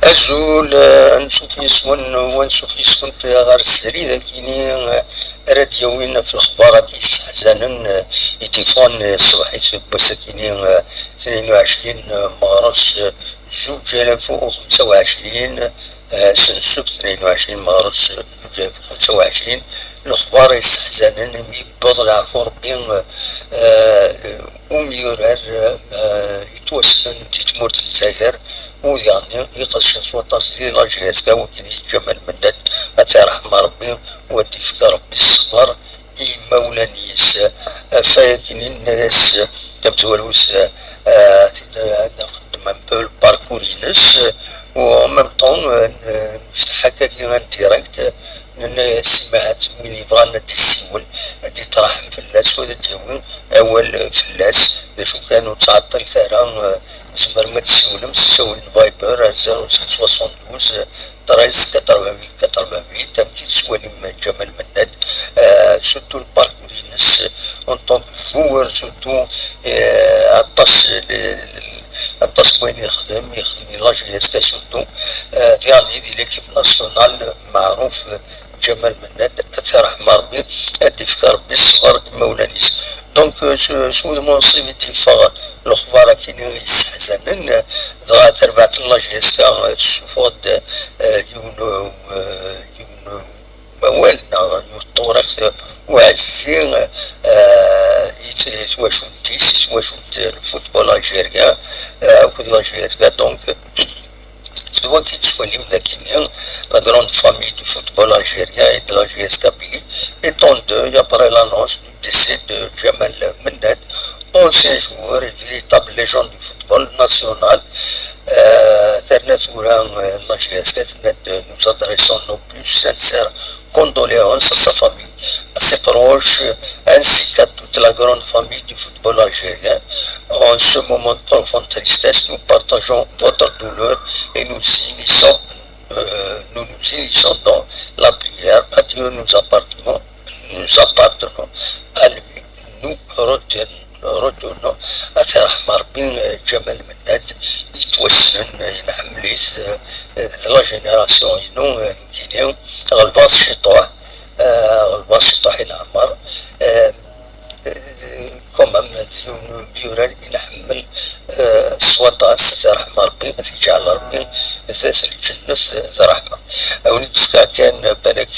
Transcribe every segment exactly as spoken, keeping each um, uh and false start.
Azul, eh, ansuf yes-wen, u ansuf yes-went ɣer srid-agi-ni, eh, ara d-yawin ɣef lexbar-agi yesseḥzanen, eh, i d-yeffɣen, eh, ṣṣbeḥ-is deg wass-agi-ni, eh, tnin u ɛecrin, eh, meɣres, eh, zuǧ alaf u xemsa u ɛecrin, eh, s nsuft tnin u ɛecrin meɣres, eh, zuǧ alaf u xemsa u ɛecrin, lexbar yesseḥzanen imi yewweḍ leɛfu Rebbi, eh, eh, umyurar, eh, yettwassnen di tmurt n Lezzayer, u diɣen iqedcen s waṭas di la G S K, wakken i Ǧamal Mennad, ad t-iṛḥem Ṛebbi, u ad d-ifk Ṛebbi ṣṣber i yimawlan-is. Ɣef wayagi-nni, nenna-as tamezwarut, eh, ad nqeddem un peu le parcours-ines, u en même temps, eh, nefteḥ akkagi un direct, nenna-as, ma win yebɣan ad d-isiwel, ad d-itraḥem fell-as, u ad d-yawi awal fell-as. D acu kan, ur ttɛeṭṭilet ara, eh, tzemrem ad d-siwlem s ttawil n Viber ar zéro sept soixante-douze treize quatre-vingt-huit quatre-vingt-huit, amek i tettwalim Ǧamal Mennad, eh, surtout le parcours-ines en tant que joueur, surtout, eh, aṭas, eh, aṭas n wayen yexdem, yexdem i la G S K surtout, eh, diɣen di l'équipe nationale, meɛruf, eh, Ǧamal Mennad, ad t-iṛḥem Ṛebbi, ad d-ifk Ṛebbi ṣṣber i imawlan-is. Donc, eh, s, s wudem unṣib i d-yeffeɣ lexbar-agi-ni yesseḥzanen, eh, dɣa tarbaɛt n la G S K, eh, tessuffeɣ-d, eh, yiwen, eh, yiwen wawal neɣ yiwet tewriqt uɛezzi, eh, i t-, i twacult-is, i twacult n lfutbol algérien, eh, akked la G S K. Donc, d wagi i tettwalim dagi-nni, la grande famille du football algérien et de la G S Kabylie est en deuil après l'annonce du décès de Djamal Mennad, ancien joueur et véritable légende du football national. Euh, terna tura, euh, la G S K tenna-d, nous adressons nos plus sincères condoléances à sa famille, à ses proches, ainsi qu'à toute la grande famille du football algérien. En ce moment de profonde tristesse, nous partageons votre douleur et nous unissons, euh, nous nous unissons dans la prière. À Dieu nous appartenons, nous appartenons. À lui, nous retournons, retournons. Ad t-iṛḥem Ṛebbi, eh, Ǧamal Mennad, yettwassnen, eh, nḥemmel-it, eh, eh, d la génération-inu, eh, nekkini, ɣelbeɣ s ciṭuḥ, eh, ɣelbeɣ s ciṭuḥ i leɛmer, eh, eh, quand même, d yiwen n umyurar i nḥemmel, eh, s waṭas, ad t-iṛḥem Ṛebbi, ad t-iǧɛel Ṛebbi d at lǧennet, eh, d ṛṛeḥma. Ad wen-d-fkeɣ kan, eh, balak,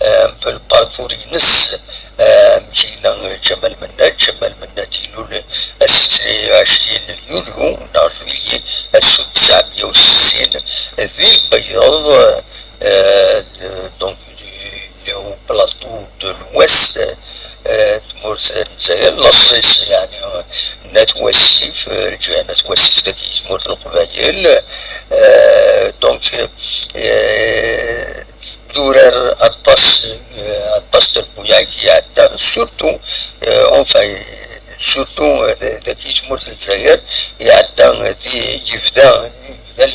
eh, un peu le parcours-ines, eh, amek yella Ǧamal Mennad. Ǧamal Mennad ilul ass n tnin u ɛecrin yulyu neɣ juillet alef u tesɛemya u settin di Lbeyyeḍ, eh, donc, le haut plateau de l'Ouest, eh, tmurt n Lezzayer, laṣel-is, yeɛni, n At Wasif, eh, lǧiha n At Wasif, dagi tmurt n Leqbayel, eh, donc, eh, yurar aṭas, eh, aṭas n trebbuyaɛ i iɛedda, surtout, eh, enfin, surtout, eh, dagi tmurt n Lezzayer, iɛedda di, yebda, yebda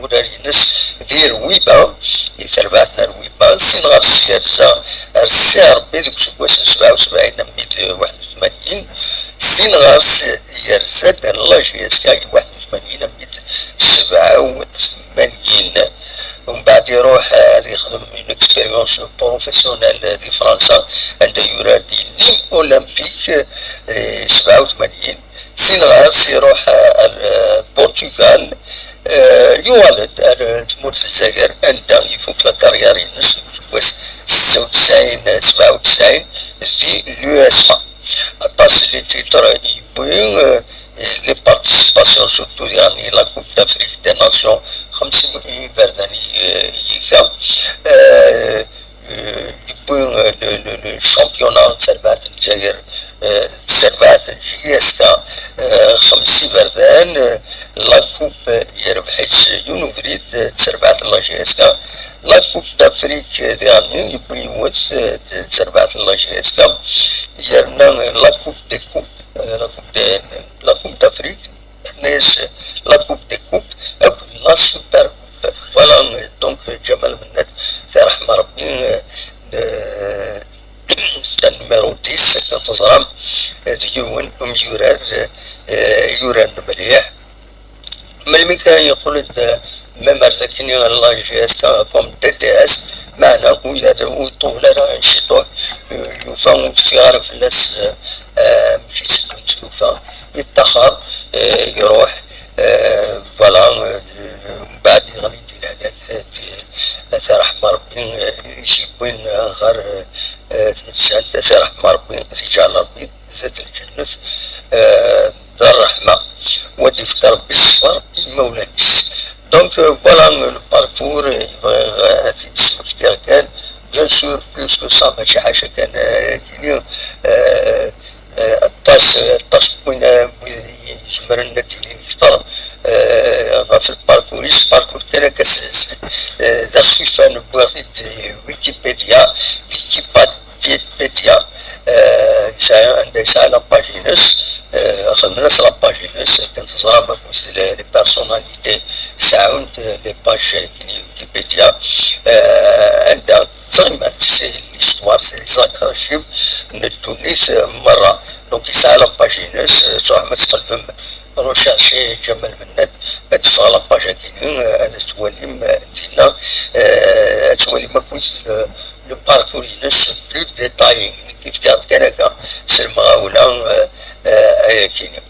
urar-ines di Rwiba, di terbaɛt n Rwiba, sin ɣer-s yerza ar Si Ṛebbi deg useggas n sebɛa u sebɛin am mil waḥed u tmanyin, sin ɣer-s yerza-d la G S K waḥed u tmanyin am mil sebɛa u tmanyin. Umbeɛd iruḥ, eh, ad yexdem une expérience professionnelle di Fransa, anda yurar di Nîmes Olympique, eh, sebɛa u tmanyin. Sin ɣer-s iruḥ, eh, ar, eh, Portugal, eh, yuɣal-d ar, eh, tmurt n Lezzayer, anda ifuk la carrière-ines deg useggas setta u tesɛin, sebɛa u tesɛin di l'U S M A. Aṭas n les titres i yewwi, eh, les participations, surtout, yeɛni, la Coupe d'Afrique des Nations, xemsin iberdan i, eh, i yekka. Eh, eh, yewwi, eh, le, le, le championnat n terbaɛt n Lezzayer, eh, n terbaɛt n J S K, eh, xems iberdan, eh, la Coupe, eh, yerbeḥ-itt yiwen ubrid, eh, n terbaɛt n la J S K, la Coupe d'Afrique, eh, diɣen yewwi yiwet, eh, n terbaɛt n la J S K, yerna, eh, la Coupe des Coupes, eh, la Coupe de, la Coupe d'Afrique, tenna-yas la Coupe des Coupes akked la Super Coupe. Voilà, donc, Ǧamal Mennad, ad t-iṛḥem Ṛebbi, eh, d numéro dix, akken teẓram, eh, d yiwen umyurar, eh, yuran mliḥ. Melmi kan yeqqel-d, même ar dakini, la G S K comme D T S, meɛna ur yerra, ur yeṭṭul ara ciṭuḥ, yufa ur teffiɣ ara fell-as, eh, amek i s-tlufa, yeṭṭaxer, eh, iruḥ, eh, voilà, eh, mbeɛd yeɣli di lehlak, eh, di, ata ṛeḥma Ṛebbi, eh, i s-yewwin, eh, ɣer, eh, eh, tmettant, ata ṛeḥma Ṛebbi, tiǧal Ṛebbi, zdat lǧennet, eh, d ṛṛeḥma. Wa d-yefk Ṛebbi ṣṣber i yimawlan-is. Donc, euh, voilà, euh, le parcours, euh, bɣiɣ, euh, ad t-id-smektiɣ kan. Bien sûr, plus que ça, mačči ḥaca kan, euh, tini, euh, euh, aṭas, euh, aṭas n win, euh, wid izemren ad d-inin kter, euh, ɣef lparkur-is, parkur kan akka s, s, euh, d axfifan, wwiɣ-t-id di Wikipedia, Wikipedia, euh, yesɛa, anda yesɛa la page-ines, euh, xedmen-as la page-ines, akken teẓram akk les, les personnalités sɛunt, euh, les pages di Wikipedia, euh, anda ttɣimant, c'est l'histoire, c'est les archives n ddunit, euh, merra. Donc yesɛa la page-ines, euh, tṛuḥem ad txedmem recherche Ǧamal Mennad, ad teffeɣ la page-agi-nni, euh, ad twalim, euh, dinna, euh, ad twalim akk le, le parcours-ines plus détaillé. Nekk fkiɣ-d kan akka s lemɣawla, euh, euh, ayagi-nni.